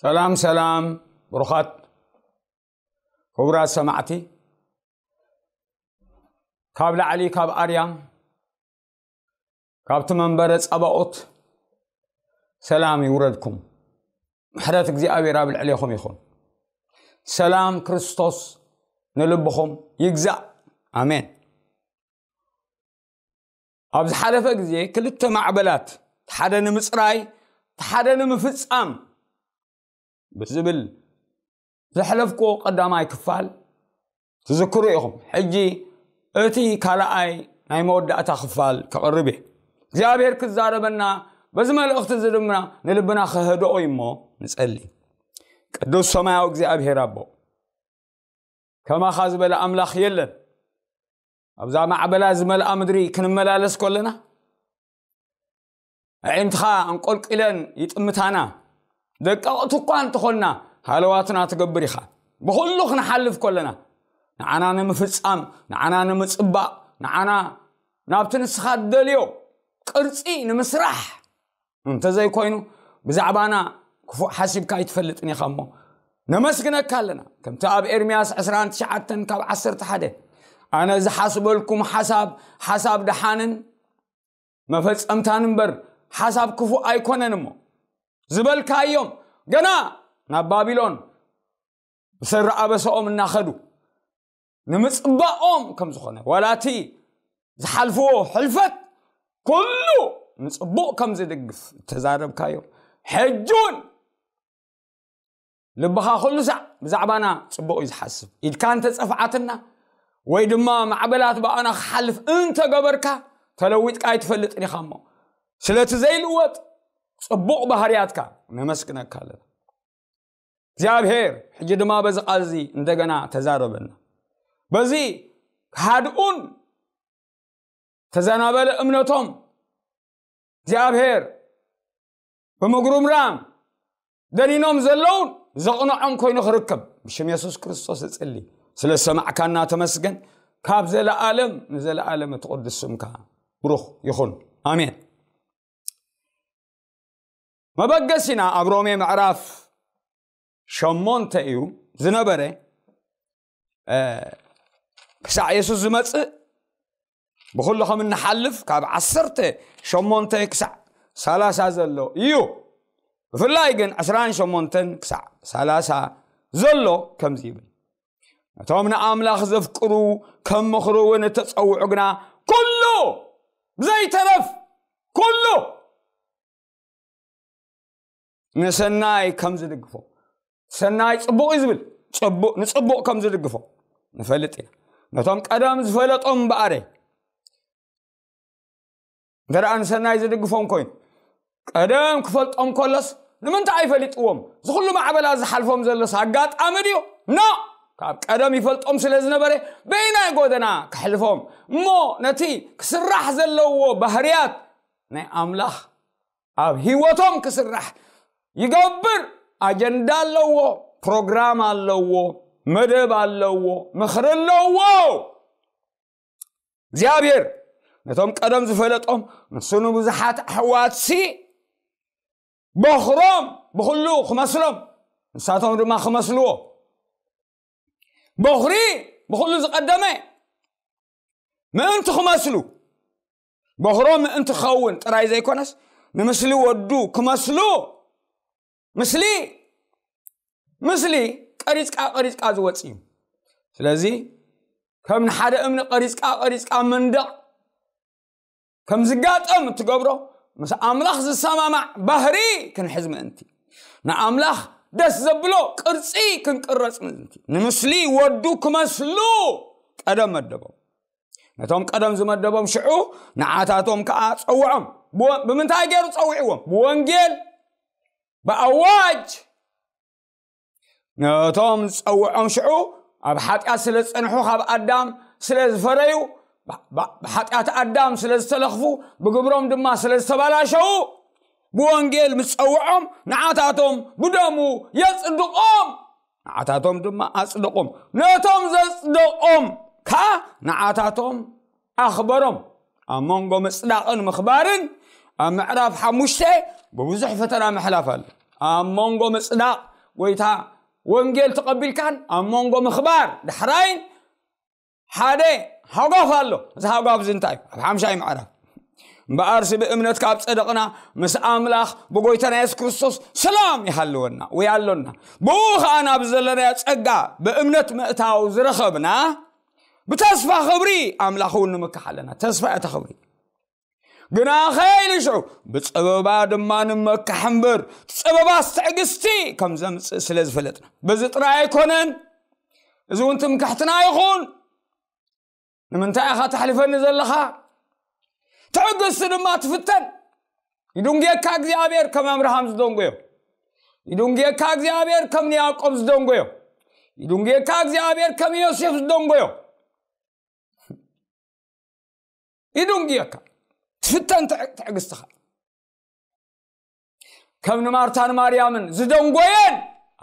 ሰላም ሰላም፣ ብሩኻት ክቡራት ሰማዕቲ፣ ካብ ላዕሊ ካብ ኣርያም፣ ካብቲ መንበረ ጸባኦት ሰላም ይውረድኩም። ምሕረት እግዚኣብሔር ኣብ ልዕሌኹም ይኹን። ሰላም ክርስቶስ ንልብኹም ይግዛእ። ኣሜን። ኣብ ዝሓለፈ ግዜ ክልተ ማዕበላት፣ ሓደ ንምጽራይ፣ ሓደ ንምፍጻም ብዝብል ዘሕለፍኩዎ ቀዳማይ ክፋል ትዝክሩ ኢኹም። ሕጂ እቲ ካልኣይ ናይ መወዳእታ ክፋል ከቕርብ እየ። እግዚኣብሔር ክዛረበና፣ በዚ መልእኽቲ እዚ ድማ ንልብና ክህድኦ እዩ እሞ ንጸሊ። ቅዱስ ሰማያዊ እግዚኣብሔር ኣቦ፣ ከማኻ ዝበለ ኣምላኽ የለን። ኣብዛ ማዕበላ ዝመልኣ ምድሪ ክንመላለስ ከለና፣ ኣዒንትኻ ኣንቆልቂለን ይጥምታና። ደቀቕቲ እኳ እንተኾንና፣ ሃለዋትና ትገብር ኢኻ። ብኹሉ ክንሓልፍ ከለና፣ ንዓና ንምፍጻም፣ ንዓና ንምጽባቕ፣ ንዓና ናብቲ ንስኻ ትደልዮ ቅርጺ ንምስራሕ፣ እንተዘይኮይኑ፣ ብዛዕባና ክፉእ ሓሲብካ ኣይትፈልጥን ኢኻ እሞ፣ ነመስግነካ ኣለና። ከምቲ ኣብ ኤርምያስ ዕስራን ትሽዓተን ካብ ዓሰርተ ሓደ፣ ኣነ ዝሓስበልኩም ሓሳብ፣ ሓሳብ ደሓንን መፈጸምታን እምበር፣ ሓሳብ ክፉእ ኣይኮነን እሞ፣ ዝበልካዮም፣ ገና ናብ ባቢሎን ብሰሪ ኣበሰኦም እናኸዱ ንምጽባቖም ከም ዝኾነ፣ ዋላ እቲ ዝሓልፍዎ ሕልፈት ኩሉ ንጽቡቕ ከም ዝድግፍ እተዛረብካዮ፣ ሕጂ እውን ልብኻ ኩሉ ሳዕ ብዛዕባና ጽቡቕ እዩ ዝሓስብ። ኢድካ እንተጸፍዓትና ወይ ድማ ማዕበላት ብኣና ክሓልፍ እንተገበርካ፣ ተለዊጥካ ኣይትፈልጥን ኢኻ እሞ፣ ስለቲ ዘይልወጥ ጽቡቕ ባህርያትካ ነመስግነካ ኣለና። እግዚኣብሔር ሕጂ ድማ በዚ ቃል እዚ እንደገና ተዛረበና። በዚ ክሃድኡን ተዘናበለ እምነቶም እግዚኣብሔር ብምጉርምራም ደኒኖም ዘለውን ዘቕንዖም ኮይኑ ክርከብ ብሽም የሱስ ክርስቶስ እጽሊ። ስለ ሰማዕካና ተመስገን። ካብ ዘለኣለም ንዘለኣለም እቲ ቅዱስ ስምካ ብሩኽ ይኹን። ኣሜን። መበገሲና ኣብ ሮሜ ምዕራፍ ሸሞንተ እዩ ዝነበረ። እ፣ ክሳዕ የሱስ ዝመጽእ ብኹሉ ከም እንሓልፍ ካብ ዓሰርተ ሸሞንተ ክሳዕ ሰላሳ ዘሎ እዩ። ብፍላይ ግን ዕስራን ሸሞንተን ክሳዕ ሰላሳ ዘሎ ከምዚ ይብል፣ ነቶም ንኣምላኽ ዘፍቅሩ ከም ምኽሩ እውን እተጸውዑ ግና ኩሉ ብዘይተረፍ ኩሉ ንሰናይ ከም ዝድግፎ፣ ሰናይ ጽቡቕ እዩ ዝብል፣ ጽቡቕ ንጽቡቕ ከም ዝድግፎ ንፈልጥ ኢና። ነቶም ቀደም ዝፈለጦም እምበኣረ፣ እንተ ደኣ ንሰናይ ዝድግፎም ኮይኑ፣ ቀደም ክፈልጦም ከሎስ ንምንታይ ኣይፈሊጥዎም? እዚ ኩሉ ማዕበላት ዝሓልፎም ዘሎስ ኣጋጣሚ ድዩ? ኖ! ካብ ቀደም ይፈልጦም ስለ ዝነበረ፣ በይናይ ጎደና ከሕልፎም እሞ፣ ነቲ ክስራሕ ዘለዎ ባህርያት ናይ ኣምላኽ ኣብ ህይወቶም ክስራሕ ይገብር። ኣጀንዳ ኣለዎ፣ ፕሮግራም ኣለዎ፣ መደብ ኣለዎ፣ ምኽሪ ኣለዎ። እግዚኣብሔር ነቶም ቀደም ዝፈለጦም፣ ንሱ ንብዙሓት ኣሕዋትሲ በኹሮም ብኹሉ ክመስሎም፣ ንሳቶም ድማ ክመስልዎ። በኹሪ ብኹሉ ዝቐደመ ምእንቲ ክመስሉ፣ በኹሮም ምእንቲ ክኸውን ጥራይ ዘይኮነስ፣ ንምስሊ ወዱ ክመስሉ፣ ምስሊ፣ ምስሊ ቀሪጽካ፣ ቀሪጽካ ዝወጽእ እዩ። ስለዚ፣ ከም ንሓደ እምኒ ቀሪጽካ፣ ቀሪጽካ መንደቕ ከም ዝጋጠም እትገብሮ፣ ምስ ኣምላኽ ዝሰማማዕ ባህሪ ክንሕዝ ምእንቲ፣ ንኣምላኽ ደስ ዘብሎ ቅርጺ ክንቅረጽ ምእንቲ፣ ንምስሊ ወዱ ክመስሉ ቀደም መደቦም። ነቶም ቀደም ዝመደቦም ሽዑ ንዓታቶም ከኣ ጸውዖም። ብወ-፣ ብምንታይ ገይሩ ጸዊዕዎም? ብወንጌል፣ ብኣዋጅ። ነቶም ዝጸውዖም ሽዑ ኣብ ሓጢኣት ስለ ዝጸንሑ፣ ካብ ኣዳም ስለ ዝፈረዩ፣ ብ-፣ ብ-፣ ብሓጢኣት ኣዳም ስለ ዝተለኽፉ፣ ብግብሮም ድማ ስለ ዝተባላሸዉ፣ ብወንጌል ምስ ጸውዖም፣ ንዓታቶም ብደሙ የጽድቖም። ንዓታቶም ድማ ኣጽደቖም። ነቶም ዘጽደቖም ከኣ ንዓታቶም ኣኽበሮም። ኣብ መንጎ ምጽዳቕን ምኽባርን ኣብ ምዕራፍ ሓሙሽተ ብብዙሕ ፈተና ምሕላፍ ኣሎ። ኣብ መንጎ ምጽዳቕ፣ ጎይታ ወንጌል ተቐቢልካን ኣብ መንጎ ምኽባር ዳሕራይን ሓደ ሃጓፍ ኣሎ። እዚ ሃጓፍ እዚ እንታይ እዩ? ኣብ ሓምሻይ ምዕራፍ፣ እምበኣርሲ ብእምነት ካብ ጸደቕና፣ ምስ ኣምላኽ ብጎይታና የሱስ ክርስቶስ ሰላም ይሃልወና ወይ ኣሎና። ብኡ ኸኣ ናብ ዘለናዮ ጸጋ ብእምነት ምእታው ዝረኸብና፣ ብተስፋ ክብሪ ኣምላኽ እውን ንምካሕ ኣለና። ተስፋ እያ እታ ክብሪ። ግና ከይልሽዑ ብጸበባ ድማ ንመካሕ እምበር፣ ጸበባስ ትዕግስቲ ከም ዘምጽእ ስለ ዝፈለጥና። በዚ ጥራይ ኣይኮነን፣ እዚ እውን ትምክሕትና ይኹን። ንምንታይ ኢኻ ተሕልፈኒ ዘለኻ? ትዕግስቲ ድማ ትፍተን። ይድንጉየካ እግዚኣብሔር ከም ኣብርሃም ዝደንጎዮ፣ ይድንጉየካ እግዚኣብሔር ከም ንያዕቆብ ዝደንጎዮ፣ ይድንጉየካ እግዚኣብሔር ከም ዮሴፍ ዝደንጎዮ። ይድንጉየካ። ትፍተን ትዕ-፣ ትዕግስትኻ። ከም ንማርታን ማርያምን ዝደንጎየን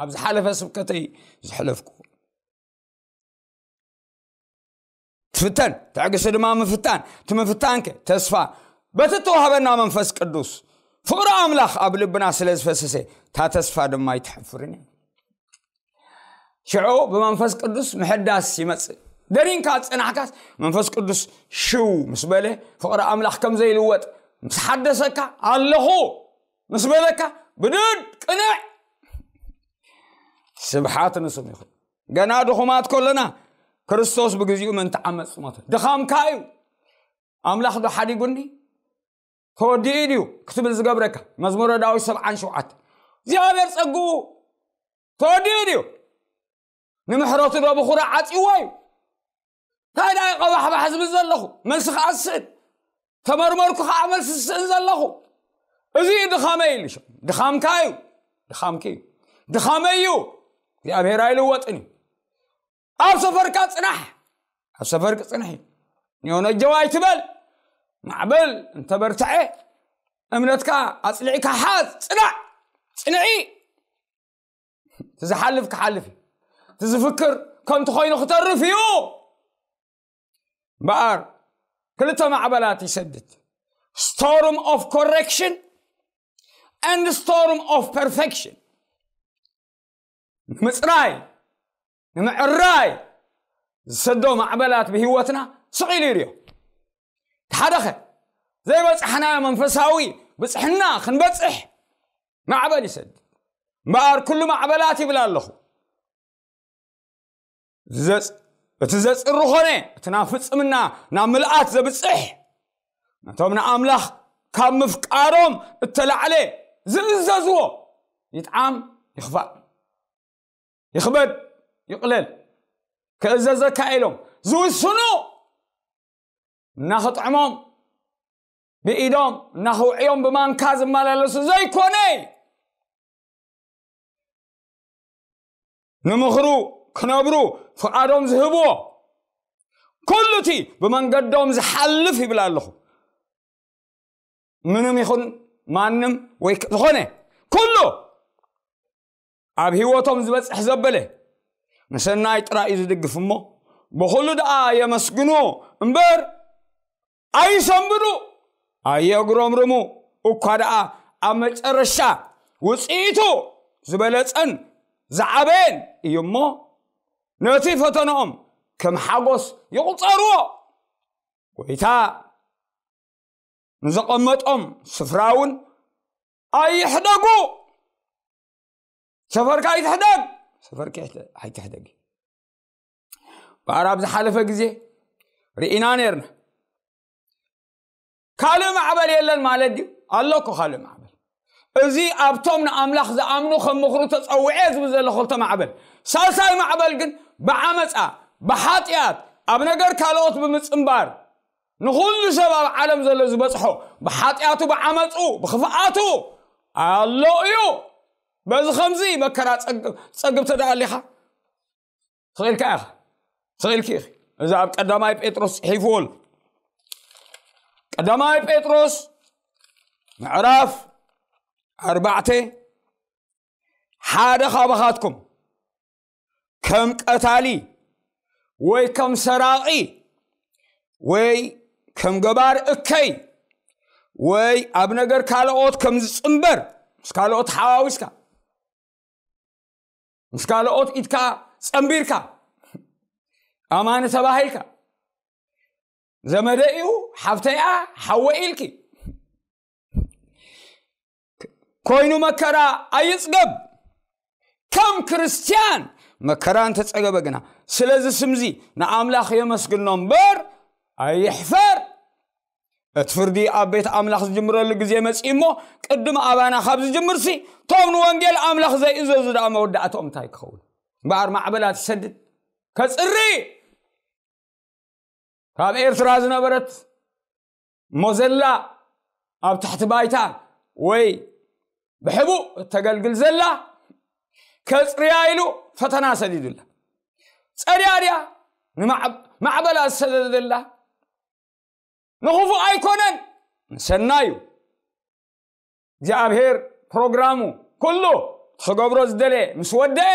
ኣብ ዝሓለፈ ስብከተይ ዝሕለፍኩ። ትፍተን፣ ትዕግስቲ ድማ ምፍታን። እቲ ምፍታንከ ተስፋ በቲ እተዋህበና መንፈስ ቅዱስ፣ ፍቕሪ ኣምላኽ ኣብ ልብና ስለ ዝፈሰሰ፣ እታ ተስፋ ድማ ኣይትሐፍርን እያ። ሽዑ ብመንፈስ ቅዱስ ምሕዳስ ይመጽእ። ደኒንካ ዝጸናሕካስ መንፈስ ቅዱስ ሽው ምስ በለ፣ ፍቕሪ ኣምላኽ ከም ዘይልወጥ ምስ ሓደሰካ፣ ኣለኹ ምስ በለካ፣ ብድድ ቅንዕ። ስብሓት ንስሙ ይኹን። ገና ድኹማት ከለና፣ ክርስቶስ ብግዚኡ ምእንቲ ዓመጽ ሞተ። ድኻምካ እዩ። ኣምላኽ ዶ ሓዲጉኒ? ተወዲኡ ድዩ ክትብል ዝገብረካ? መዝሙረ ዳዊት ሰብዓን ሸውዓተ። እግዚኣብሔር ጸግኡ ተወዲኡ ድዩ? ንምሕረቱ ዶ ብኹራ ዓጽይዎ እዩ? እንታይ ደኣ ቀባሕባሕ ዝብል ዘለኹ? መልሲ ከኣ ዝስእን። ተመርመርኩ ከኣ መልሲ ዝስእን ዘለኹ። እዚ እዩ ድኻመይ ኢሉ። ድኻምካ እዩ። ድኻምኪ እዩ። ድኻመይ እዩ። እግዚኣብሔር ኣይልወጥን እዩ። ኣብ ሰፈርካ ጽናሕ። ኣብ ሰፈርክ ጽንሒ። ንዮነጀው ኣይትበል። ማዕበል እንተበርትዐ፣ እምነትካ ኣጽሊዕካ ሓዝ። ጽናዕ። ጽንዒ። እቲ ዝሓልፍ ክሓልፍ እዩ። እቲ ዝፍክር ከንቱ ኮይኑ ክተርፍ እዩ። እምበኣር ክልተ ማዕበላት ይሰድድ። Storm of correction and storm of perfection። ንምጽራይ፣ ንምዕራይ ዝሰዶ ማዕበላት ብህይወትና ስቕ ኢሉ ይርዮ። እቲ ሓደኸ ዘይበጻሕናዮ መንፈሳዊ ብጽሕና ክንበጽሕ ማዕበል ይሰድድ። እምበኣር ኩሉ ማዕበላት ይብል ኣለኹ። ዘጽ-፣ እቲ ዘጽሪ ኾነ፣ እቲ ናብ ፍጽምና፣ ናብ ምልኣት ዘብጽሕ፣ ነቶም ንኣምላኽ ካብ ምፍቃሮም እተላዕለ ዝእዘዝዎ፣ ይጥዓም ይኽፋእ፣ ይኽበድ ይቕለል፣ ክእዘዘካ ኢሎም ዝውስኑ፣ እናኽጥዕሞም ብኢዶም፣ እናኽውዕዮም ብማንካ ዝመላለሱ ዘይኮነ፣ ንምኽሩ ክነብሩ ፍቓዶም ዝህብዎ፣ ኩሉ እቲ ብመንገዶም ዝሓልፍ ይብል ኣለኹ። ምንም ይኹን ማንም ወይ ክ-፣ ዝኾነ ኩሉ ኣብ ህይወቶም ዝበጽሕ ዘበለ ንሰናይ ጥራይ እዩ ዝድግፍ እሞ፣ ብኹሉ ደኣ የመስግኑ እምበር ኣይሰንብዱ፣ ኣየጉረምርሙ። እኳ ደኣ ኣብ መጨረሻ ውጽኢቱ ዝበለጸን ዝዓበየን እዩ እሞ፣ ነቲ ፈተናኦም ከም ሓጎስ ይቑጸርዎ። ጎይታ ንዘቐመጦም ስፍራ እውን ኣይሕደጉ። ሰፈርካ ኣይትሕደግ፣ ሰፈርካ ኣይትሕ-፣ ኣይትሕደግ። እምበኣር ኣብ ዝሓለፈ ግዜ ርኢና ነርና። ካልእ ማዕበል የለን ማለት ድዩ? ኣሎ እኮ ካልእ ማዕበል። እዚ ኣብቶም ንኣምላኽ ዝኣምኑ ከም ምኽሩ ተጸውዐ ዝብል ዘሎ ክልተ ማዕበል። ሳልሳይ ማዕበል ግን ብዓመጻ፣ ብሓጢኣት፣ ኣብ ነገር ካልኦት ብምጽንባር፣ ንኹሉ ሰብ ኣብ ዓለም ዘሎ ዝበጽሖ ብሓጢኣቱ፣ ብዓመጹ፣ ብኽፍኣቱ ኣሎ እዩ። በዚ ከምዚ መከራ ጸግ-፣ ጸግብ ተደኣ ኣሊኻ፣ ስቕ ኢልካ ኢኻ። ስቕ ኢልኪ ኢኺ። እዚ ኣብ ቀዳማይ ጴጥሮስ ጽሒፍዎ ኣሎ። ቀዳማይ ጴጥሮስ ምዕራፍ ኣርባዕተ፣ ሓደ ካባኻትኩም ከም ቀታሊ ወይ ከም ሰራቒ ወይ ከም ገባር እከይ ወይ ኣብ ነገር ካልኦት ከም ዝጽንበር፣ ምስ ካልኦት ሓዋዊስካ፣ ምስ ካልኦት ኢድካ ጸንቢርካ፣ ኣማኒ ተባሂልካ፣ ዘመደ እዩ፣ ሓፍተያ፣ ሓወ ኢልኪ፣ ኮይኑ መከራ ኣይጽገብ። ከም ክርስትያን መከራ እንተጸገበ ግና፣ ስለዚ ስምዚ ንኣምላኽ የመስግኖ እምበር ኣይሕፈር። እቲ ፍርዲ ኣብ ቤት ኣምላኽ ዝጅምረሉ ግዜ መጺኡ እሞ፣ ቅድሚ ኣባና ካብ ዝጅምርሲ፣ ቶም ንወንጌል ኣምላኽ ዘይእዘዙ ደኣ መወዳእታኦም እንታይ ክኸውን? እምበኣር ማዕበላት ይሰድድ፣ ከጽሪ። ካብ ኤርትራ ዝነበረት እሞ ዘላ ኣብ ትሕቲ ባይታ ወይ ብሕቡእ እተገልግል ዘላ፣ ከጽርያ ኢሉ ፈተና ሰዲዱላ። ጸርያ ድያ ንማዕ-፣ ማዕበላ ዝሰደደላ? ንኽፉእ ኣይኮነን፣ ንሰናዩ። እግዚኣብሔር ፕሮግራሙ ኩሉ ክገብሮ ዝደለየ ምስ ወደአ፣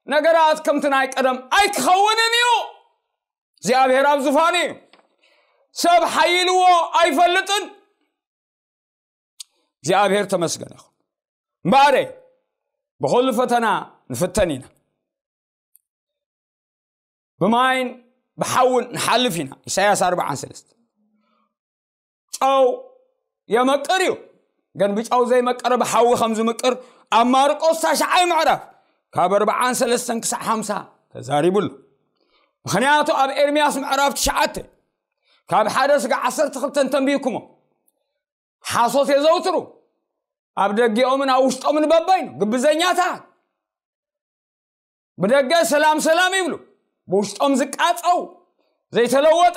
ነገራት ከምቲ ናይ ቀደም ኣይክኸውንን እዩ። እግዚኣብሔር ኣብ ዙፋኑ እዩ። ሰብ ሓይልዎ ኣይፈልጥን። እግዚኣብሔር ተመስገን ይኹን። እምበኣረ፣ ብኹሉ ፈተና ንፍተን ኢና። ብማይን ብሓውን ንሓልፍ ኢና። ኢሳያስ ኣርብዓን ሰለስተ። ጨው የመቅር እዩ፣ ግን ብጨው ዘይመቀረ ብሓዊ ከም ዝምቅር ኣብ ማርቆስ ታሽዓይ ምዕራፍ ካብ ኣርብዓን ሰለስተን ክሳዕ ሓምሳ ተዛሪቡ ኣሎ። ምኽንያቱ ኣብ ኤርምያስ ምዕራፍ ትሽዓተ ካብ ሓደ ስጋ ዓሰርተ ክልተ ተንቢብኩሞ፣ ሓሶት የዘውትሩ፣ ኣብ ደጊኦምን ኣብ ውሽጦምን በበይኑ ግብዘኛታት፣ ብደገ ሰላም ሰላም ይብሉ፣ ብውሽጦም ዝቃጸው ዘይተለወጠ።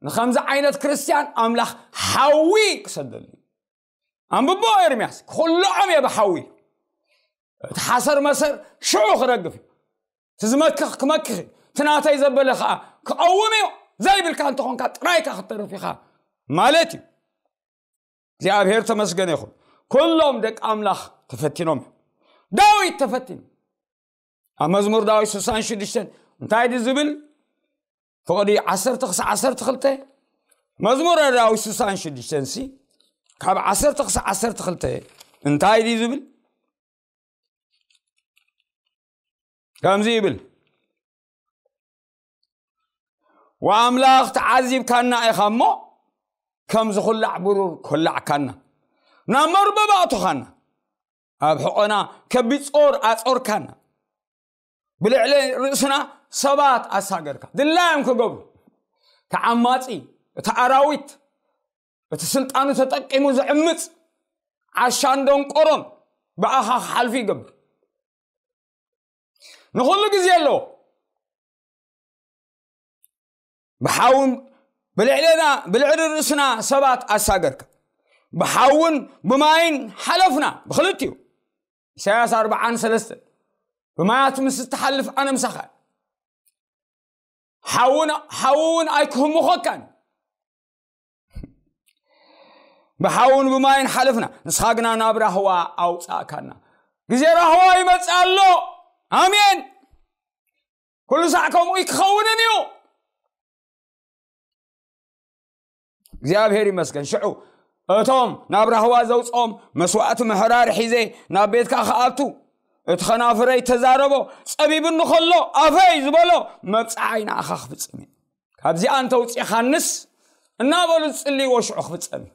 ንኸምዚ ዓይነት ክርስትያን ኣምላኽ ሓዊ ክሰደሉ እዩ። ኣንብቦ ኤርምያስ፣ ክኹልዖም እየ ብሓዊ። እቲ ሓሰር መሰር ሽዑ ክረግፍ እዩ። እቲ ዝመክኽ ክመክኽ እዩ። እቲ ናተይ ዘበለ ኸዓ ክቐውም እዩ። ዘይብልካ እንተኾንካ ጥራይካ ክትተርፍ ኢኻ ማለት እዩ። እግዚኣብሔር ተመስገን ይኹን። ኩሎም ደቂ ኣምላኽ ተፈቲኖም እዮም። ዳዊት ተፈቲኑ። ኣብ መዝሙር ዳዊት ስሳን ሽዱሽተን እንታይ ድዩ ዝብል? ፍቕዲ ዓሰርተ ክሳዕ ዓሰርተ ክልተ። መዝሙር ዳዊት ስሳን ሽዱሽተን ሲ ካብ ዓሰርተ ክሳዕ ዓሰርተ ክልተ እንታይ ድዩ ዝብል? ከምዚ ይብል፣ "ወኣምላኽ ተዓዚብካና ኢኻ እሞ፣ ከም ዝኹላዕ ብሩር ኮላዕካና፣ ናብ መርበብ ኣእቶኻና፣ ኣብ ሕቖና ከቢድ ጾር ኣጾርካና፣ ብልዕሊ ርእስና ሰባት ኣሳገርካ፣ ድላዮም ክገብሩ፣ እቲ ዓማጺ፣ እቲ ኣራዊት፣ እቲ ስልጣኑ ተጠቂሙ ዝዕምጽ ዓሻን ደንቆሮን ብኣኻ ክሓልፉ ይገብር። ንኹሉ ግዜ ኣለዎ። ብሓውን ብልዕልና፣ ብልዕሊ ርእስና ሰባት ኣሳገርካ፣ ብሓውን ብማይን ሓለፍና፣ ብኽልቲኡ። ኢሳያስ ኣርብዓን ሰለስተን። ብማያት ምስ እትሓልፍ ኣነ ምሳኻ። ሓውን፣ ሓዊ እውን ኣይክህምኾካን። ብሓውን ብማይን ሓለፍና፣ ንስኻ ግና ናብ ራህዋ ኣውጻእካና። ግዜ ራህዋ ይመጽእ ኣሎ። ኣሜን። ኩሉ ሳዕ ከምኡ ክኸውንን እዩ። እግዚኣብሔር ይመስገን። ሽዑ እቶም ናብ ራህዋ ዘውፅኦም መስዋእቲ ምሕራር ሒዘ ናብ ቤትካ ክኣቱ፣ እቲ ኸናፍረይ ተዛረቦ፣ ጸቢብኒ ኸሎ ኣፈይ ዝበሎ፣ መብጽዓይ ንኣኻ ክፍጽም እዩ። ካብዚኣ እንተውፅእኻንስ እናበሉ ዝጽልይዎ ሽዑ ክፍጸም እዩ።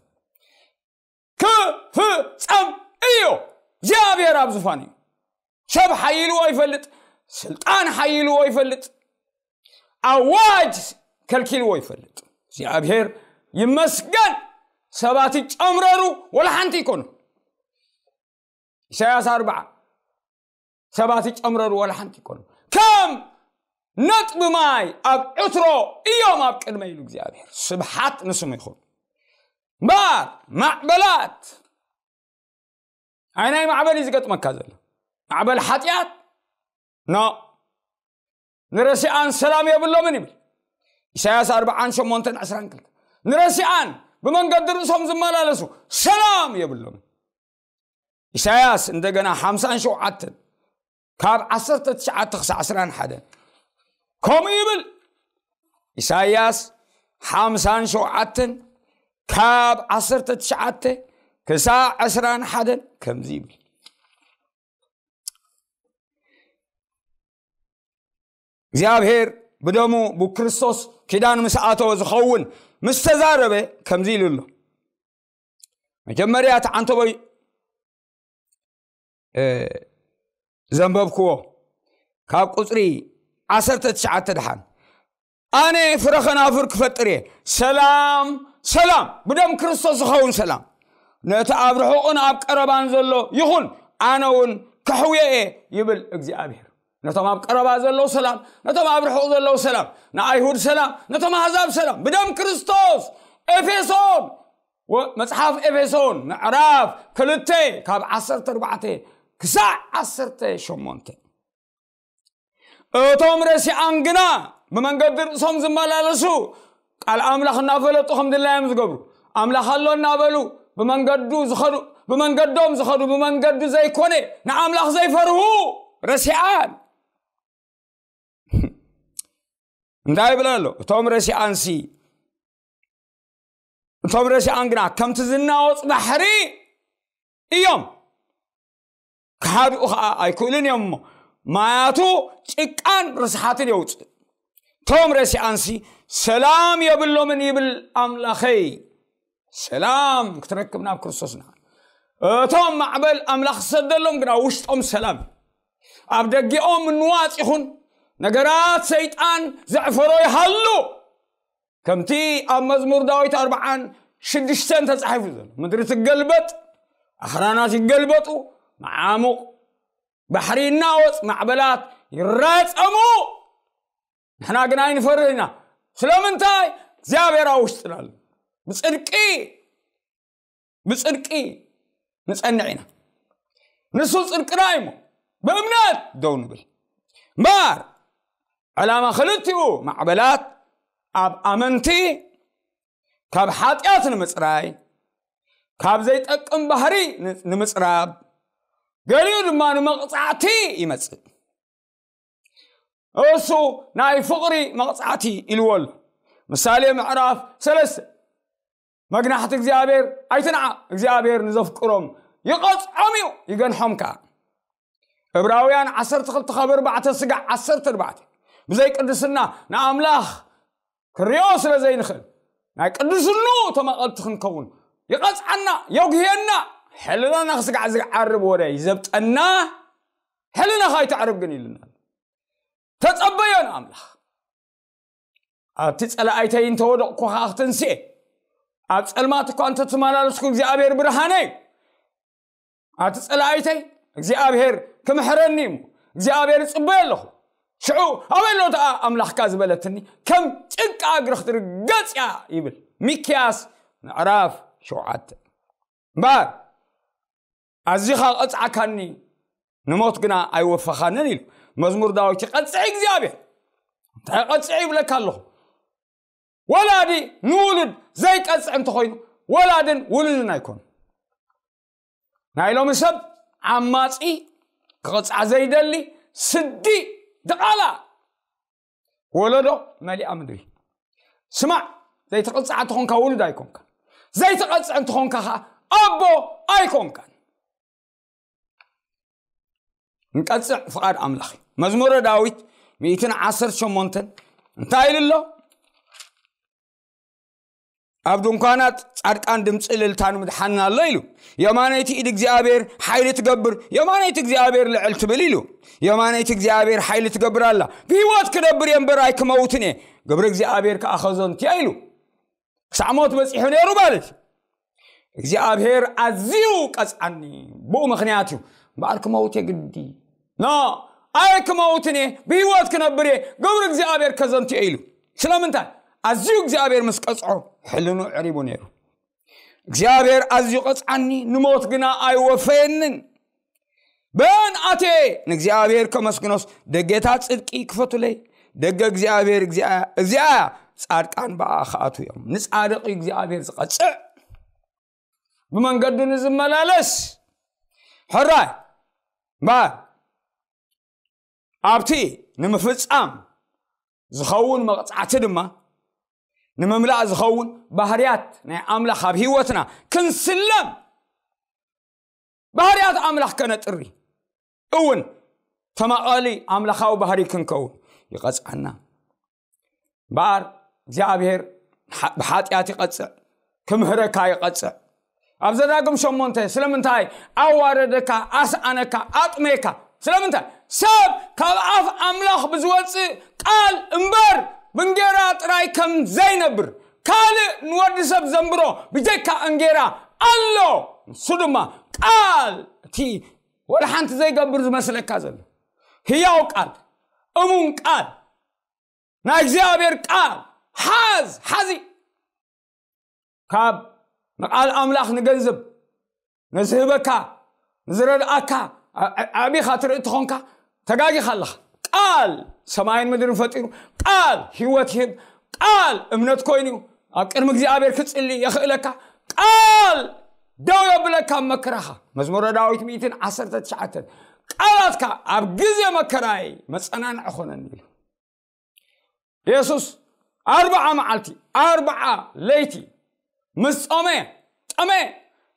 ክፍጸም እዩ። እግዚኣብሔር ኣብ ዙፋን እዩ። ሰብ ሓይልዎ ይፈልጥ፣ ስልጣን ሓይልዎ ይፈልጥ፣ ኣዋጅ ከልኪልዎ ይፈልጥ። እግዚኣብሔር ይመስገን። ሰባት ይጨምረሩ፣ ወላ ሓንቲ ይኮኑ። ኢሳያስ ኣርብዓ፣ ሰባት ይጨምረሩ፣ ወላ ሓንቲ ይኮኑ። ከም ነጥቢ ማይ ኣብ ዕትሮ እዮም ኣብ ቅድመ ኢሉ እግዚኣብሔር። ስብሓት ንስሙ ይኹን። እምበኣር ማዕበላት፣ ኣይናይ ማዕበል እዩ ዝገጥመካ ዘሎ? ማዕበል ሓጢኣት? ኖ። ንረሲኣን ሰላም የብሎምን ይብል ኢሳያስ ኣርብዓን ሸሞንተን ዕስራን ክልተ። ንረሲኣን ብመንገዲ ርእሶም ዝመላለሱ ሰላም የብሎምን። ኢሳያስ እንደገና ሓምሳን ሸውዓተን ካብ ዓሰርተ ትሽዓተ ክሳዕ ዕስራን ሓደን ከምኡ ይብል። ኢሳያስ ሓምሳን ሸውዓተን ካብ ዓሰርተ ትሽዓተ ክሳዕ ዕስራን ሓደን ከምዚ ይብል። እግዚኣብሔር ብደሙ ብክርስቶስ ኪዳን ምስ ኣተወ ዝኸውን ምስ ተዛረበ ከምዚ ኢሉ ኣሎ። መጀመርያ እቲ ዓንተቦይ ዘንበብክዎ ካብ ቁፅሪ ዓሰርተ ትሽዓተ ድሓን፣ ኣነ ፍረ ከናፍር ክፈጥር እየ፣ ሰላም ሰላም፣ ብደም ክርስቶስ ዝኸውን ሰላም ነቲ ኣብ ርሑቕን ኣብ ቀረባን ዘሎ ይኹን፣ ኣነ እውን ከሕውዮ እየ ይብል እግዚኣብሔር። ነቶም ኣብ ቀረባ ዘለዉ ሰላም፣ ነቶም ኣብ ርሑቕ ዘለዉ ሰላም፣ ንኣይሁድ ሰላም፣ ነቶም ኣህዛብ ሰላም ብደም ክርስቶስ። ኤፌሶን፣ መጽሓፍ ኤፌሶን ምዕራፍ ክልተ ካብ ዓሰርተ ኣርባዕተ ክሳዕ ዓሰርተ ሸሞንተ። እቶም ረሲኣን ግና ብመንገዲ ርእሶም ዝመላለሱ፣ ቃል ኣምላኽ እናፈለጡ ከም ድላዮም ዝገብሩ፣ ኣምላኽ ኣሎ እናበሉ ብመንገዱ ዝኸዱ፣ ብመንገዶም ዝኸዱ፣ ብመንገዱ ዘይኮነ ንኣምላኽ ዘይፈርሁ ረሲኣን። እንታይ ይብል ኣሎ? እቶም ረሲኣንሲ፣ እቶም ረሲኣን ግና ከምቲ ዝናወጽ ባሕሪ እዮም፣ ክሓድኡ ኸዓ ኣይክእሉን እዮም እሞ፣ ማያቱ ጭቃን ርስሓትን የውፅእ። እቶም ረሲኣንሲ ሰላም የብሎምን ይብል ኣምላኸይ። ሰላም ክትረክብ ናብ ክርስቶስ ንዓ። እቶም ማዕበል ኣምላኽ ዝሰደሎም ግና ውሽጦም ሰላም እዩ። ኣብ ደጊኦም ምንዋጽ ይኹን ነገራት ሰይጣን ዘዕፈሮ ይሃሉ። ከምቲ ኣብ መዝሙር ዳዊት ኣርብዓን ሽዱሽተን ተጻሒፉ ዘሎ፣ ምድሪ ትገልበጥ፣ ኣኽራናት ይገልበጡ፣ መዓሙቕ ባሕሪ ይናወጽ፣ ማዕበላት ይራጸሙ፣ ንሕና ግን ኣይንፈርህ ኢና። ስለምንታይ? እግዚኣብሔር ኣብ ውሽጥና ኣሎ። ብጽድቂ፣ ብጽድቂ ንጸንዕ ኢና። ንሱ ጽድቅና እዩ እሞ ብእምነት ደው ንብል። እምበኣር ዕላማ ክልቲኡ ማዕበላት ኣብ ኣመንቲ ካብ ሓጢኣት ንምጽራይ፣ ካብ ዘይጠቅም ባህሪ ን-፣ ንምጽራብ፣ ገሊኡ ድማ ንመቕጻዕቲ ይመጽእ። እሱ ናይ ፍቕሪ መቕጻዕቲ ኢልዎ ኣሎ። ምሳሌ ምዕራፍ ሰለስተ፣ መግናሕቲ እግዚኣብሔር ኣይትንዓ፣ እግዚኣብሔር ንዘፍቅሮም ይቐጽዖም እዩ፣ ይገንሖም ከኣ። ዕብራውያን ዓሰርተ ክልተ ካብ ኣርባዕተ ስጋዕ ዓሰርተ ኣርባዕተ፣ ብዘይ ቅድስና ንኣምላኽ ክንሪኦ ስለ ዘይንኽእል፣ ናይ ቅድስኑ ተመቐልቲ ክንከውን ይቐጽዓና፣ የጉህየና። ሕልናና ክስጋዕ ዝዓርብ ወረ ይዘብጠና። ሕልናኻ ኣይተዕርብ ግን ኢሉና ኣሎ። ተጸበዮ ንኣምላኽ። ኣብቲ ጸላኣይተይ እንተወደቕኩ ኸዓ ክትንስኤ፣ ኣብ ጸልማት እኳ እንተተመላለስኩ እግዚኣብሔር ብርሃነይ እዩ። ኣብቲ ጸላኣይተይ እግዚኣብሔር ክምሕረኒ እሞ እግዚኣብሔር እጽበዮ ኣለኹ። ሽዑ ኣበይ ኣሎ ደኣ ኣምላኽካ ዝበለትኒ፣ ከም ጭቃ እግሪ ክትርገጽ እያ ይብል ሚክያስ ምዕራፍ ሸውዓተ። እምበኣር ኣዚኻ ቀጽዓካኒ፣ ንሞት ግና ኣይወፈኻንን ኢሉ መዝሙር ዳዊት። ይቐጽዕ እግዚኣብሔር። እንታይ ይቐጽዕ ይብለካ ኣለኹ? ወላዲ ንውሉድ ዘይቀጽዕ እንተኾይኑ፣ ወላድን ውሉድን ኣይኮኑ። ናይ ሎሚ ሰብ ዓማጺ፣ ክቕጻዕ ዘይደሊ፣ ስዲ፣ ድቓላ፣ ወለዶ መሊኣ ምድሪ። ስማዕ፣ ዘይትቕጻዕ እንተኾንካ ውሉድ ኣይኮንካን። ዘይትቐጽዕ እንተኾንካ ኸዓ ኣቦ ኣይኮንካን። ንቀጽዕ ፍቓድ ኣምላኽ እዩ። መዝሙረ ዳዊት ሚእትን ዓሰርተ ሸሞንተን እንታይ ኢሉ ኣሎ? ኣብ ድንኳናት ጻድቃን ድምጺ እልልታን ምድሓንን ኣሎ ኢሉ። የማነይቲ ኢድ እግዚኣብሔር ሓይሊ ትገብር፣ የማነይቲ እግዚኣብሔር ልዕል ትብል ኢሉ። የማነይቲ እግዚኣብሔር ሓይሊ ትገብር ኣላ፣ ብህይወት ክነብር እየ እምበር ኣይክመውትን እየ፣ ግብሪ እግዚኣብሔር ከኣ ከዘንቱ እያ ኢሉ። ክሳዕ ሞት በጺሑ ነይሩ ማለት እዩ። እግዚኣብሔር ኣዝዩ ቀጽዓኒ፣ ብኡ ምኽንያት እዩ። እምበኣር ክመውት እየ ግዲ። ኖ፣ ኣይክመውትን እየ፣ ብህይወት ክነብር እየ፣ ግብሪ እግዚኣብሔር ከዘንቱ እየ ኢሉ። ስለምንታይ? ኣዝዩ እግዚኣብሔር ምስ ቀጽዖ ሕልኑ ዕሪቡ ነይሩ። እግዚኣብሔር ኣዝዩ ቀጽዓኒ፣ ንሞት ግና ኣይወፈየንን። በን ኣትየ ንእግዚኣብሔር ከመስግኖስ፣ ደጌታት ጽድቂ ክፈቱለይ። ደገ እግዚኣብሔር እዚኣ፣ እዚኣ እያ፣ ጻድቃን ብኣ ክኣትዉ እዮም። ንጻድቕ እዩ እግዚኣብሔር ዝቐጽዕ፣ ብመንገዱ ንዝመላለስ። ሕራይ እምበኣር ኣብቲ ንምፍጻም ዝኸውን መቕጻዕቲ ድማ፣ ንምምላእ ዝኸውን ባህርያት ናይ ኣምላኽ ኣብ ህይወትና ክንስለም፣ ባህርያት ኣምላኽ ከነጥሪ እውን ተማቐሊ ኣምላኻዊ ባህሪ ክንከውን፣ ይቐጽዓና። እምበኣር እግዚኣብሔር ብሓጢኣት ይቐጽዕ፣ ክምህረካ ይቐጽዕ። ኣብ ዘዳግም ሸሞንተ ስለምንታይ ኣዋረደካ፣ ኣስኣነካ፣ ኣጥመየካ? ስለምንታይ? ሰብ ካብ ኣፍ ኣምላኽ ብዝወፅእ ቃል እምበር ብእንጌራ ጥራይ ከም ዘይነብር፣ ካልእ ንወዲ ሰብ ዘንብሮ ብጀካ እንጌራ ኣሎ፣ ንሱ ድማ ቃል፣ እቲ ወላ ሓንቲ ዘይገብር ዝመስለካ ዘሎ ህያው ቃል፣ እሙን ቃል፣ ናይ እግዚኣብሔር ቃል። ሓዝ ሓዚ ካብ ንቃል ኣምላኽ ንገንዘብ ንዝህበካ ንዝረድኣካ ዓቢኻ ትርኢ ትኾንካ፣ ተጋጊኻ ኣለኻ። ቃል ሰማይን ምድርን ፈጢሩ፣ ቃል ህይወት ይህብ፣ ቃል እምነት ኮይኑ እዩ፣ ኣብ ቅድሚ እግዚኣብሔር ክጽሊ የኽእለካ። ቃል ደው የብለካ ኣብ መከራኻ። መዝሙረ ዳዊት ሚእትን ዓሰርተ ትሽዓተን፣ ቃላትካ ኣብ ግዜ መከራይ መጸናንዒ ኾነኒ ኢሉ። የሱስ ኣርብዓ መዓልቲ ኣርብዓ ለይቲ ምስ ጾመ፣ ጠመ፣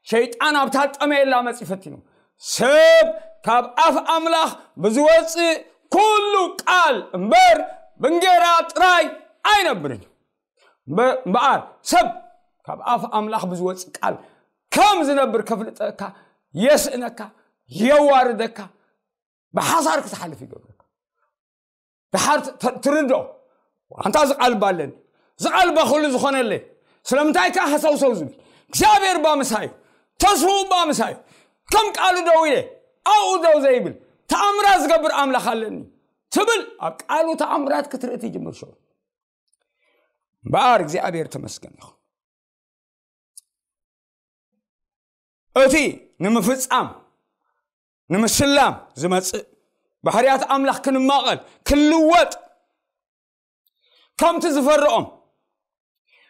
ሸይጣን ኣብታ ጠመየላ መጺ ፈቲኑ። ሰብ ካብ ኣፍ ኣምላኽ ብዝወጽእ ኩሉ ቃል እምበር ብእንጌራ ጥራይ ኣይነብርን። እምበኣር ሰብ ካብ ኣፍ ኣምላኽ ብዝወጽእ ቃል ከም ዝነብር ከፍልጠካ፣ የስእነካ፣ የዋርደካ፣ ብሓሳር ክትሓልፍ ይገብረካ። ድሓር ትርዶ ኣንታ ዝቓልባ ኣለኒ፣ ዝቓልባ ኩሉ ዝኾነለይ። ስለምንታይ ከ ሃሰውሰው ዝብል እግዚኣብሔር ባ ምሳዩ፣ ተስፉ ባ ምሳዩ። ከም ቃሉ ደው ኢለ ኣብኡ ደው ዘይብል ተኣምራት ዝገብር ኣምላኽ ኣለኒ ትብል፣ ኣብ ቃሉ ተኣምራት ክትርኢ ትጅምር። ሸው እምበኣር እግዚኣብሔር ተመስገን ይኹን። እቲ ንምፍጻም ንምስላም ዝመጽእ ባህርያት ኣምላኽ ክንማቐል ክንልወጥ፣ ከምቲ ዝፈርኦም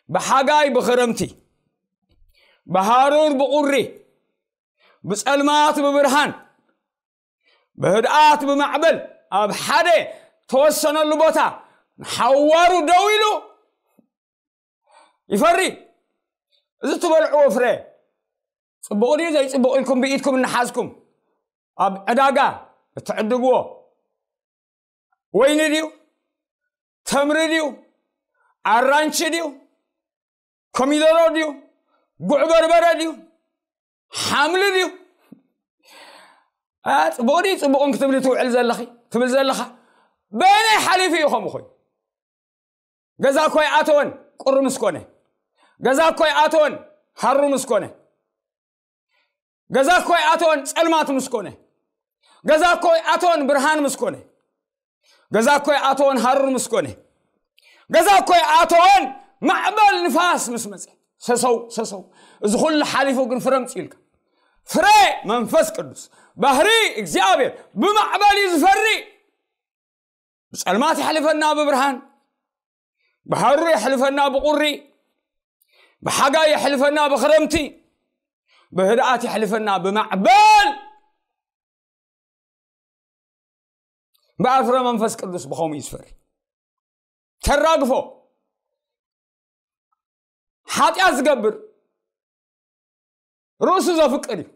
ብሓጋይ ብኽረምቲ ብሃሩር ብቑሪ ብጸልማት ብብርሃን ብህድኣት ብማዕበል ኣብ ሓደ ተወሰነሉ ቦታ ንሓዋሩ ደው ኢሉ ይፈሪ። እዚ ትበልዕዎ ፍረ ጽቡቕ ድዩ ዘይጽቡቕ ኢልኩም ብኢድኩም እናሓዝኩም ኣብ ዕዳጋ እትዕድግዎ ወይኒ ድዩ፣ ተምሪ ድዩ፣ ኣራንቺ ድዩ፣ ኮሚደሮ ድዩ፣ ጉዕ በርበረ ድዩ፣ ሓምሊ ድዩ? ጽቡቕ ድዩ ጽቡቕን ክትብሊ ትውዕል ዘለኺ ትብል ዘለኻ? በየናይ ሓሊፉ እዩ ከምኡ ኮይኑ? ገዛ እኮ ኣይኣተወን ቁሪ ምስ ኮነ፣ ገዛ እኮ ኣይኣተወን ሃሩ ምስ ኮነ፣ ገዛ እኮ ኣይኣተወን ጸልማት ምስ ኮነ፣ ገዛ እኮ ኣይኣተወን ብርሃን ምስ ኮነ፣ ገዛ እኮ ኣይኣተወን ሃሩር ምስ ኮነ፣ ገዛ እኮ ኣይኣተወን ማዕበል ንፋስ ምስ መጸ። ሰሰው ሰሰው፣ እዚ ኩሉ ሓሊፉ ግን ፍረ ምጽኡ ኢልካ። ፍረ መንፈስ ቅዱስ፣ ባህሪ እግዚኣብሔር ብማዕበል እዩ ዝፈሪ። ብጸልማት የሕልፈና ብብርሃን፣ ብሃሩር የሕልፈና ብቁሪ፣ ብሓጋይ የሕልፈና ብኽረምቲ፣ ብህድኣት የሕልፈና ብማዕበል። እምበኣር ፍረ መንፈስ ቅዱስ ብኸምኡ እዩ ዝፈሪ። ተራግፎ ሓጢኣት ዝገብር ርእሱ ዘፍቅር እዩ።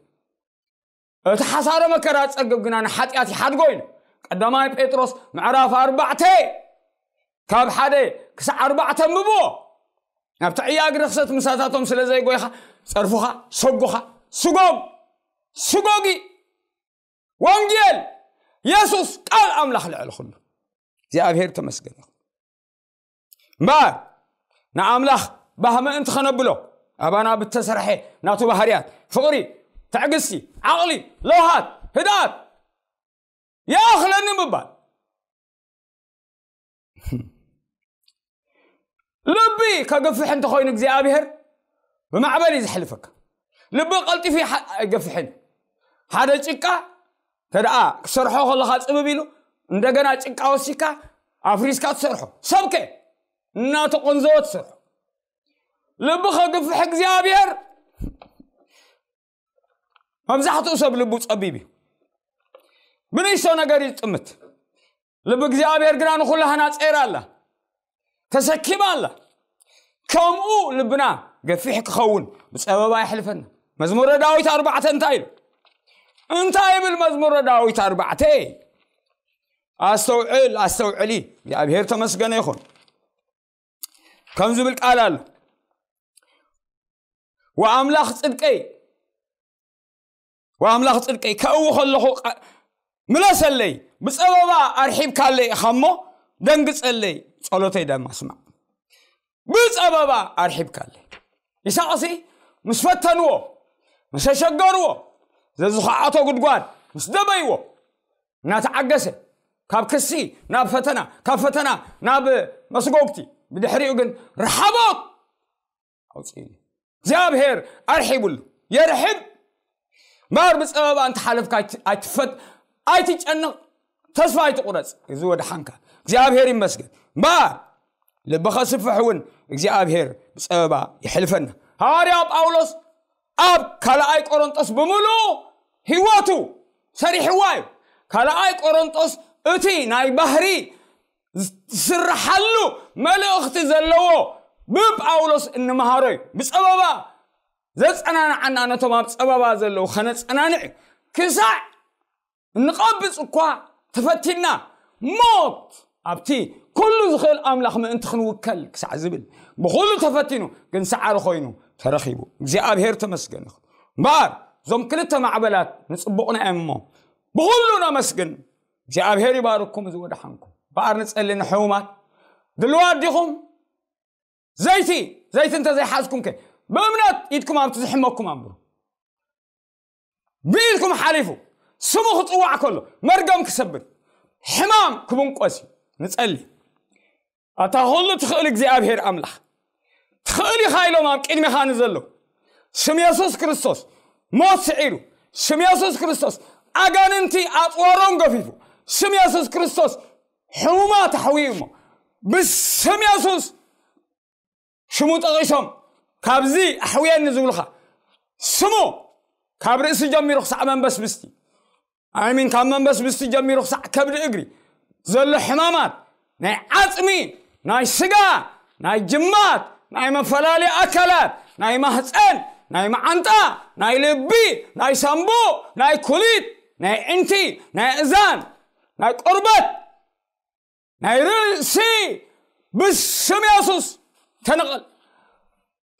እቲ ሓሳረ መከራ ዝጸግብ ግና ንሓጢኣት ይሓድጎ ኢሉ። ቀዳማይ ጴጥሮስ ምዕራፍ ኣርባዕተ ካብ ሓደ ክሳዕ ኣርባዕተ ኣንብብዎ። ናብቲ ዕያግ ርኽሰት ምሳታቶም ስለ ዘይጎይኻ ጸርፉኻ፣ ሰጉኻ፣ ስጎግ፣ ስጎጊ። ወንጌል የሱስ ቃል ኣምላኽ ልዕሊ ኩሉ። እግዚኣብሔር ተመስገን ይኹን። እምበኣር ንኣምላኽ ባህ ምእንቲ ኸነብሎ ኣባና ብተሰርሐ ናቱ ባህርያት ፍቕሪ፣ ትዕግስቲ፣ ዓቕሊ፣ ለውሃት፣ ህድኣት ይኣኽለኒ ምባል። ልቢ ከግፍሕ እንተኾይኑ እግዚኣብሔር ብማዕበል እዩ ዘሕልፈካ። ልቢ ቀልጢፉ ይሓ- ኣይገፍሕን። ሓደ ጭቃ እንተ ደኣ ክሰርሖ ከለኻ ጽብብ ኢሉ እንደገና ጭቃ ወሲካ ኣፍሪስካ ትሰርሖ። ሰብከ እናተቆንዘወ ትሰርሖ። ልቢ ከግፍሕ እግዚኣብሔር። መብዛሕትኡ ሰብ ልቡ ጸቢብ እዩ። ብንእሽቶ ነገር እዩ ዝጥምት። ልቢ እግዚኣብሔር ግና ንኹላህና ጸይራ ኣላ፣ ተሰኪማ ኣላ። ከምኡ ልብና ገፊሕ ክኸውን ብጸበባ የሕልፈና። መዝሙረ ዳዊት ኣርባዕተ እንታይ ኢሉ? እንታይ ይብል መዝሙረ ዳዊት ኣርባዕተ? ኣስተውዕል፣ ኣስተውዕሊ። እግዚኣብሔር ተመስገነ ይኹን። ከም ዝብል ቃል ኣሎ፣ ወኣምላኽ ጽድቀይ፣ ወኣምላኽ ጽድቀይ፣ ከእዊ ከለኹ ቃ-፣ ምለሰለይ፣ ብጸበባ ኣርሒብካለይ ኢኻ እሞ ደንግጸለይ፣ ጸሎተይ ደማ ስማዕ። ብጸበባ ኣርሒብካለይ። ይስሐቅሲ ምስ ፈተንዎ፣ ምስ ኣሸገርዎ፣ ዘዝኸዓቶ ጉድጓድ ምስ ደበይዎ፣ እናተዓገሰ፣ ካብ ክሲ ናብ ፈተና፣ ካብ ፈተና ናብ መስጎግቲ፣ ብድሕሪኡ ግን ረሓቦት ኣውፅእኒ። እግዚኣብሔር ኣርሒቡሉ። የርሕብ እምበኣር ብፀበባ እንተሓለፍካ ኣይት-፣ ኣይትፈት-፣ ኣይትጨነቕ፣ ተስፋ ኣይትቑረፅ። እዚ ወድሓንካ እግዚኣብሔር ይመስገን። እምበኣር ልብኻ ስፍሕ እውን እግዚኣብሔር ብፀበባ ይሕልፈና። ሃዋርያ ጳውሎስ ኣብ ካልኣይ ቆሮንጦስ ብምሉኡ ህይወቱ ሰሪሕዋ እዩ። ካልኣይ ቆሮንጦስ እቲ ናይ ባህሪ ዝስርሓሉ መልእኽቲ ዘለዎ ብጳውሎስ እንመሃሮ እዩ። ብፀበባ ዘጸናንዓና ነቶም ኣብ ጸበባ ዘለዉ ኸነጸናንዕ እዩ። ክሳዕ እንቐብጽ እኳ ተፈቲና፣ ሞት ኣብቲ ኩሉ ዝኽእል ኣምላኽ ምእንቲ ክንውከል ክሳዕ ዝብል ብኹሉ ተፈቲኑ፣ ግን ሰዓሪ ኮይኑ ተረኺቡ። እግዚኣብሔር ተመስገን ይኹን። እምበኣር እዞም ክልተ ማዕበላት ንጽቡቕና እዮም እሞ ብኹሉ ነመስግን። እግዚኣብሔር ይባርኩም፣ እዚ ወድሓንኩም። እምበኣር ንጸሊ ንሕሙማት። ድልዋት ዲኹም? ዘይቲ፣ ዘይቲ እንተ ዘይሓዝኩም ከ ብእምነት ኢድኩም ኣብቲ ዝሕመኩም ኣንብሩ። ብኢድኩም ሓሊፉ ስሙ ክጽዋዕ ከሎ መርገም ክሰብር፣ ሕማም ክብንቆስ እዩ። ንጸሊ። ኣታ ኩሉ ትኽእል እግዚኣብሔር ኣምላኽ፣ ትኽእል ኢኻ ኢሎም ኣብ ቅድሜኻ ንዘለዉ ስም የሱስ ክርስቶስ ሞት ስዒሩ፣ ስም የሱስ ክርስቶስ ኣጋንንቲ ኣጽዋሮም ገፊፉ፣ ስም የሱስ ክርስቶስ ሕሙማት ኣሕውዩ እሞ ብስም የሱስ ሽሙ ጠቒሶም ካብዚ ኣሕውየኒ ዝብሉኻ ስሙ ካብ ርእሲ ጀሚሩ ክሳዕ መንበስብስቲ፣ ኣሚን፣ ካብ መንበስብስቲ ጀሚሩ ክሳዕ ከብዲ እግሪ ዘሎ ሕማማት ናይ ዓጽሚ፣ ናይ ስጋ፣ ናይ ጅማት፣ ናይ መፈላለዩ ኣካላት፣ ናይ ማህፀን፣ ናይ መዓንጣ፣ ናይ ልቢ፣ ናይ ሳምቡእ፣ ናይ ኩሊት፣ ናይ ዕንቲ፣ ናይ እዛን፣ ናይ ቆርበት፣ ናይ ርእሲ ብስም የሱስ ተነቐል።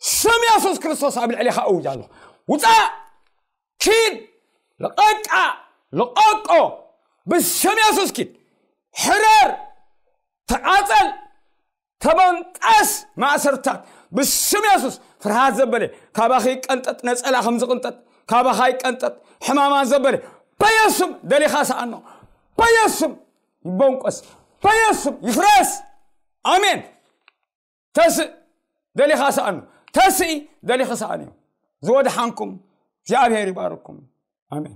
ስም የሱስ ክርስቶስ ኣብ ልዕሌኻ እውጅ ኣለኹ። ውፃእ፣ ኪድ፣ ልቐቃ፣ ልቐቆ። ብስም የሱስ ኪድ፣ ሕረር፣ ተቓፀል፣ ተበንቀስ። ማእሰርታት ብስም የሱስ። ፍርሃት ዘበለ ካባኺ ይቀንጠጥ፣ ነፀላ ከም ዝቕንጠጥ ካባኻ ይቀንጠጥ። ሕማማት ዘበለ በየሱስ ስም ደሊኻ ሰኣኖ። በየሱስ ስም ይበንቆስ፣ በየሱስ ስም ይፍረስ። ኣሜን። ተስእ ደሊኻ ሰኣኑ፣ ተስኢ ደሊኺ ሰኣንዮ። ዝወድሓንኩም እግዚኣብሔር ይባርኩም። ኣሜን።